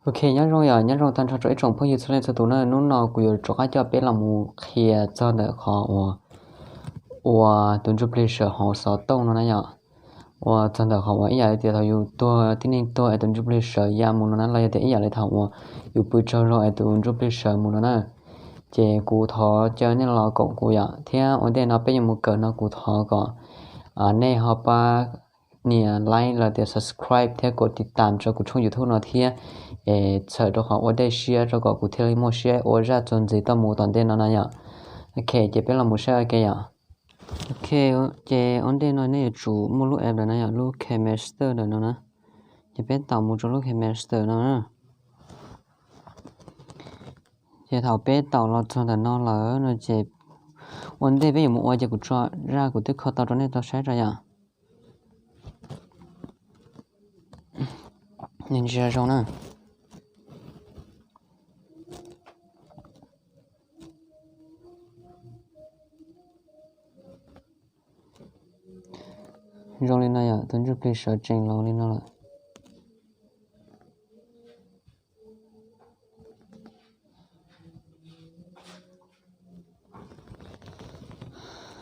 Ok, nyob zoo yom, nyob zoo tag nrho rau ib tsoom phooj ywg txhua leej txhua tus na. Hnub no kuv yuav rov qab coj peb los mus qhia txog ntawm qhov uas ua tus ntsuj plig sawv hauv xov tooj no na yom. Ua txog ntawm qhov uas ib yam li tias thaum yus tuag tib neeg tuag es tus ntsuj plig sawv ya mus no na, los yog tias ib yam li thaum uas yus pw tsaug zog es tus ntsuj plig sawv mus no na. Ces kuv thov caw nej los koom kuv yom, thiab ua ntej no peb yuav mus kawm no kuv thov kom nej ho pab nias like los tias subscribe thiab kom tiv tam rau kuv tshooj YouTube no thiab, es txhawm rau qhov ua dej siab rau kom kuv thiaj li muaj siab ua zaj txuas ntxiv tuaj mus tom ntej no na yom. Ok, ces peb los mus saib ua ke yom. Ok, ces ua ntej no nej yuav tsum muaj lub app ntawm no yom, lub KineMaster ntawm no na. Ces peb taum mus rau lub KineMaster no na. Ces thaum peb taum los txog ntawm no lawm no ces ua ntej peb yuav mus ua ces kuv tso zaj kuv twb kho tau rau nej tau saib tso yom. Ntsia zoo na. Zoo li no yom, tus ntsuj plig sawv tsees los li no lawm.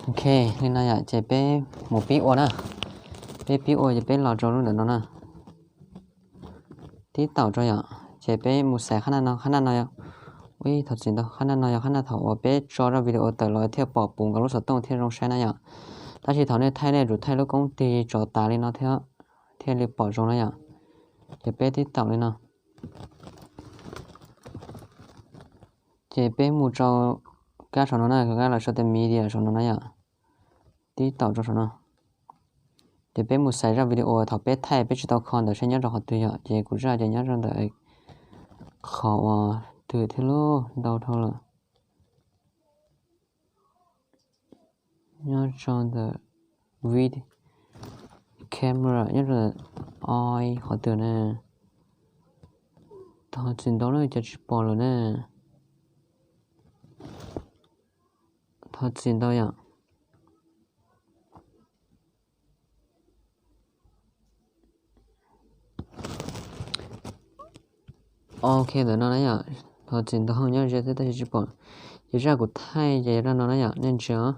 Ok, li no yom, ces peb mus pib ua na. Peb pib ua ces peb los rau lub ntawm no na. Tib taum rau yom, ces peb mus xaiv qhab naj no, qhab naj no, ui, thov txim ntau, qhab naj no yog qhab naj thaum uas peb tso zaj video tawm los thiaj pom puv nkaus lub xov tooj thiaj zoo saib na yom. Tab sis thaum nej thaij nej yuav tsum thaij lub koob tig tsov tav li no thiab thiaj li pom zoo na yom. Ces peb tib taum li no. Ces peb mus rau kab saum no na, kab los sau tias media saum no na yom. Tib taum rau saum no. Ces peb mus xaiv zaj video thaum peb thaij peb tsis tau kho ntawd seb nyob rau qhov twg yom, ces kuv zaj ces nyob rau ntawm qhov uas twg thiab lub ntau dhau lawm. Nyob rau ntawm vid camera nyob rau ntawm oi qhov twg na. Thov txim ntau na, cas tsis pom lawm na. Thov txim ntau yom. Ok, ntawm no na yom, thov txim ntau nyob ze xwb tab sis tsis pom. Ces zaj kuv thaij ces zaj no na yom, nej ntsia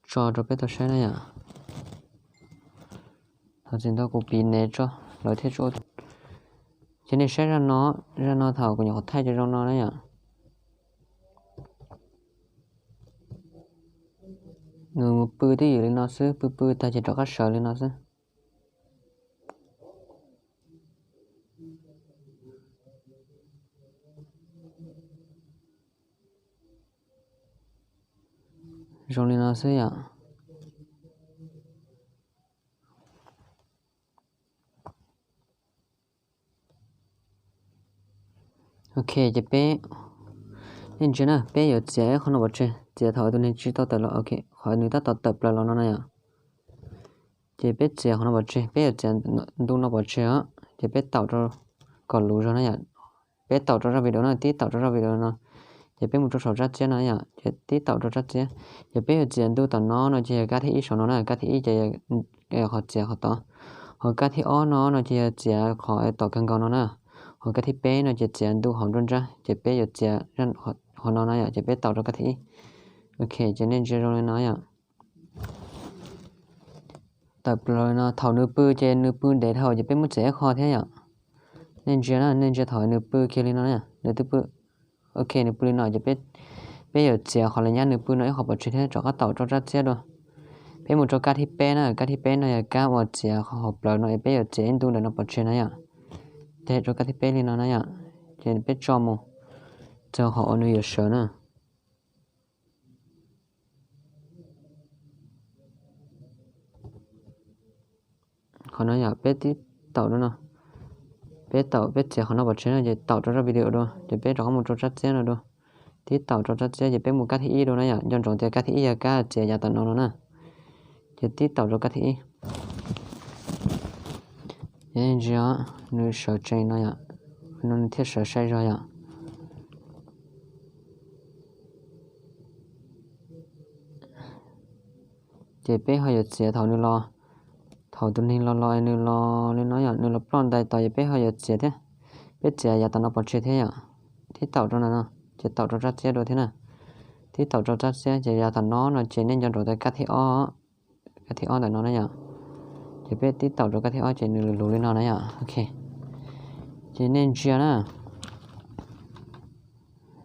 tso rau peb tau saib na yom. Thov txim ntau kuv piv nev tso, lawv thiaj tsis ua. Ces nej saib zaj no, zaj no thaum kuv nyuam qhuav thaij ces zoo no na yom. Nws pw twj ywm li no xwb, pw pw tag ces rov qab sawv li no xwb. Zoo li no xwb yom. Ok, ces peb, nej ntsia na, peb yuav txiav ib qho no pov tseg, txiav thaum tus neeg tsis tau tawm los, ok, qhov nws tab tom tawm plaws los no na yom. Ces peb txiav qhov no pov tseg, peb yuav txiav ntu no pov tseg os, ces peb taum rau kom luv zog na yom. Peb taum rau zaj video no, tib taum rau zaj video no, ces peb mus rau saum tsab txiab no yom, ces tib taum rau tsab txiab. Ces peb yuav txiav ntu tom no no ces yog kab thib ib saum no na, kab thib ib ces qhov txiav qhov tod, ho kab thib ob no no ces yog txiav qhov tom kawg nkaus no na, ho kab thib peb no ces txiav ntu hauv nruab nrab, ces peb yuav txiav qhov no na yom, ces peb taum rau kab thib ib. Ok, ces nej ntsia zoo li no yom. Tawm plaws no, thaum nws pw ces nws pw ntev dhau ces peb muab txiav ib qho thiab yom. Nej ntsia na, nej ntsia thaum nws pw kiag li no, nws twb pw, ok, nws pw li no ces peb yuav txiav qhov lawv nyab nws pw no ib qho pov tseg thiab rov qab taum rau tsab txiab dua. Peb mus rau kab thib peb na, kab thib peb no yog kab uas txiav qhov hauv plaws no es peb yuav txiav ib ntu ntawm no pov tseg na yom. Teg rau kab thib peb li no na yom, ces peb tso mus txog qhov uas nws yuav sawv na. Qhov no yom, peb tib taum rau no, peb taum peb txiav qhov no pov tseg no ces taum rau zaj video dua, ces peb rov qab mus rau tsab txiab no dua. Tib taum rau tsab txiab ces peb mus kab thib ib dua na yom, nco ntsoov tias kab thib ib yog kab txiav yav tom no no na. Ces tib taum rau kab thib ib. Ces ntsia, nws sawv tsees no yom, no nws thiaj sawv sai zog yom. Ces peb ho yuav txiav thaum nws los, thaum tus neeg los los nws los li no yom, nws los ploj ntais tod ces peb ho yuav txiav thiab. Peb txiav yav tom no pov tseg thiab yom. Tib taum rau ntawm no, ces taum rau tsab txiab dua thiab na. Tib taum rau tsab txiab ces yav tom no no ces nej nco ntsoov tias kab thib ob, kab thib ob ntawm no na yom. Ces peb tib taum rau kab thib ob ces nws lus lus li no na yom. Ok, ces nej ntsia na,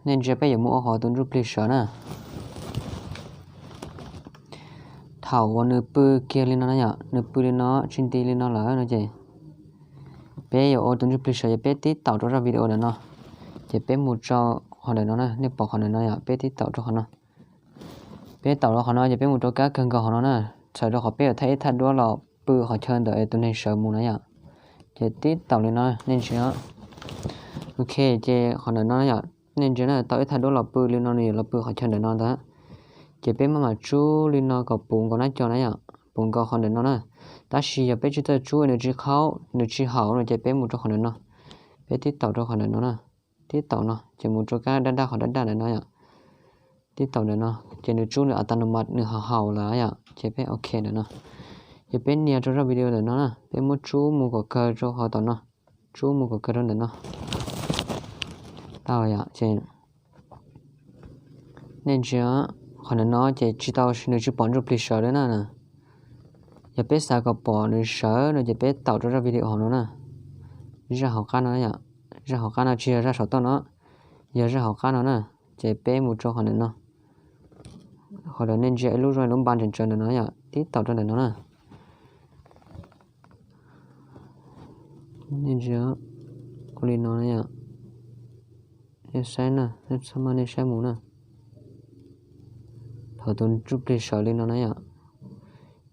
nej ntsia peb yuav mus ua qhov tus ntsuj plig sawv na. Thaum uas nws pw kiag li no na yom, nws pw li no tsis nti li no lawm no ces peb yuav ua tus ntsuj plig sawv, yog peb tib taum rau zaj video ntawm no, ces peb mus rau qhov ntawm no na, nej pom qhov ntawm no yom, peb tib taum rau qhov no. Peb taum rau qhov no ces peb mus rau kab kawg nkaus qhov no na, txhawm rau qhov peb yuav thaij ib thaj duab los pw qhov chaw ntawm tus neeg sawv mus na yom. Ces tib taum li no, nej ntsia. Ok, ces qhov ntawm no yom, nej ntsia na, tau ib thaj duab los pw li no, nws yuav los pw qhov chaw ntawm no ntag. Ces peb maj mam tsub li no kom puv nkaus nab co na yom, puv nkaus qhov ntawm no na. Tab sis yog peb tsis txawj tsub nws tsis qhaub nws tsis haum no ces peb mus rau qhov ntawm no, peb tib taum rau qhov ntawm no na, tib taum no ces mus rau kab daj daj qhov daj daj ntawm no yom. Tib taum ntawm no ces nws tsub nws a ta no mas nws haum haum lawm yom, ces peb ok ntawm no. Ces peb nias rau zaj video ntawm no na, peb muab tsub mus kom kawg rau qhov tom no, tsub mus kom kawg rau ntawm no. Tau yom, ces nej ntsia, qhov ntawm no ces tsis tau, nws tsis pom ntsuj plig sawv li na. Yog peb xav kom pom nws sawv no ces peb taum rau zaj video hauv no na. Zaj hauv qab no yom, zaj hauv qab no tsis yog zaj saum toj no, yog zaj hauv qab no na. Ces peb mus rau qhov ntawm no, qhov ntawm nej ntsia ib lub zoo lub npa ntsaws ntsaws ntawm no yom, tib taum rau ntawm no na. Nej ntsia, ua li no na yom. Nej saib na, nej txhob maj, nej saib mus na. Thaum tus ntsuj plig sawv li no na yom,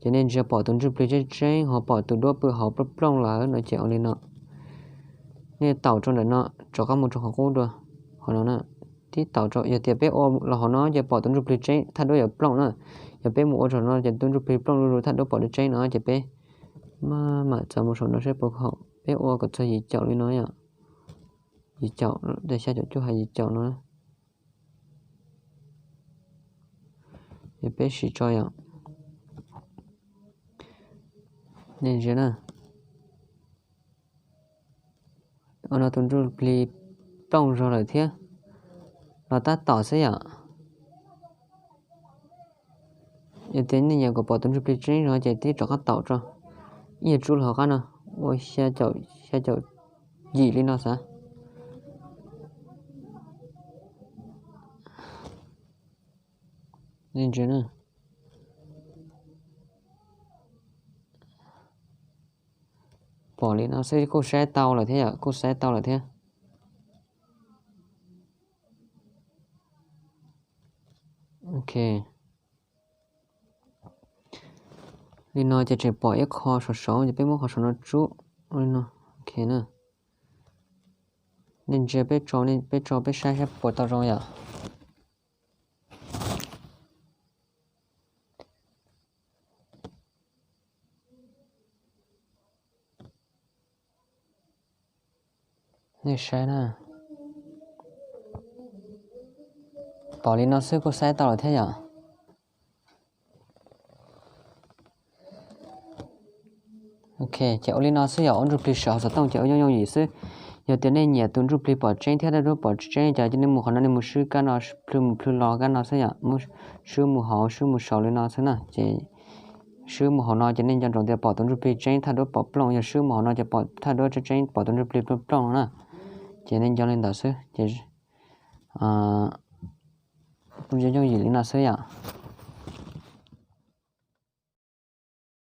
ces nej ntsia pom tus ntsuj plig tseeb tseeb ho pom tus duab pw hauv plooj plooj lawm no ces ua li no. Nej taum rau ntawm no, rov qab mus rau qhov qub dua, qhov no na. Tib taum rau, yog tias peb ua los hauv no ces pom tus ntsuj plig tseeb thaj duab yuav plooj na. Yog peb mus ua rau no ces tus ntsuj plig plooj zuj zus thaj duab pom tseeb no ces peb maj mam txav mus saum no seb puas haum. Peb ua kom txog yim caum li no yom. Yim caum, xya caum cuaj hais yim caum no. Ces peb sim tso yom. Nej ntsia na. Ua no tus ntsuj plig plooj zog lawm thiab. Los tab tom xwb yom. Yog tias nej nyiam kom pom tus ntsuj plig tseeb zog ces tib rov qab taum tso. Ib yam tsub los hauv qab no, ua xya caum, xya caum yim li no xav. Nej ntsia na. Pom li no xwb kuj saib tau lawm thiab yom, kuj saib tau lawm thiab. Ok. Li no ces tseem pom ib qho saum saud ces peb muab qhov saum no tsub li no. Ok na. Nej ntsia peb tso, peb tso peb saib saib puas tau zoo yom. Nej saib na. Pom li no xwb kuj saib tau lawm thiab yom. Ok, ces ua li no xwb yom, ua ntsuj plig sawv hauv xov tooj ces ua yooj yooj yim xwb. Yog tias nej nyiam tus ntsuj plig pom tseeb thiab thaj duab pom tseeb ces nej mus qhov no nej mus swb kab no plhws mus plhws los kab no xwb yom, swb mus hauv swb mus saud li no xwb na. Ces swb mus hauv no ces nej nco ntsoov tias pom tus ntsuj plig tseeb thaj duab pom plooj, yog swb mus hauv no ces pom thaj duab tseeb tseeb pom tus ntsuj plig plooj plooj no na. Ces nej nco li ntawd xwb ces yooj yooj yim li no xwb yom.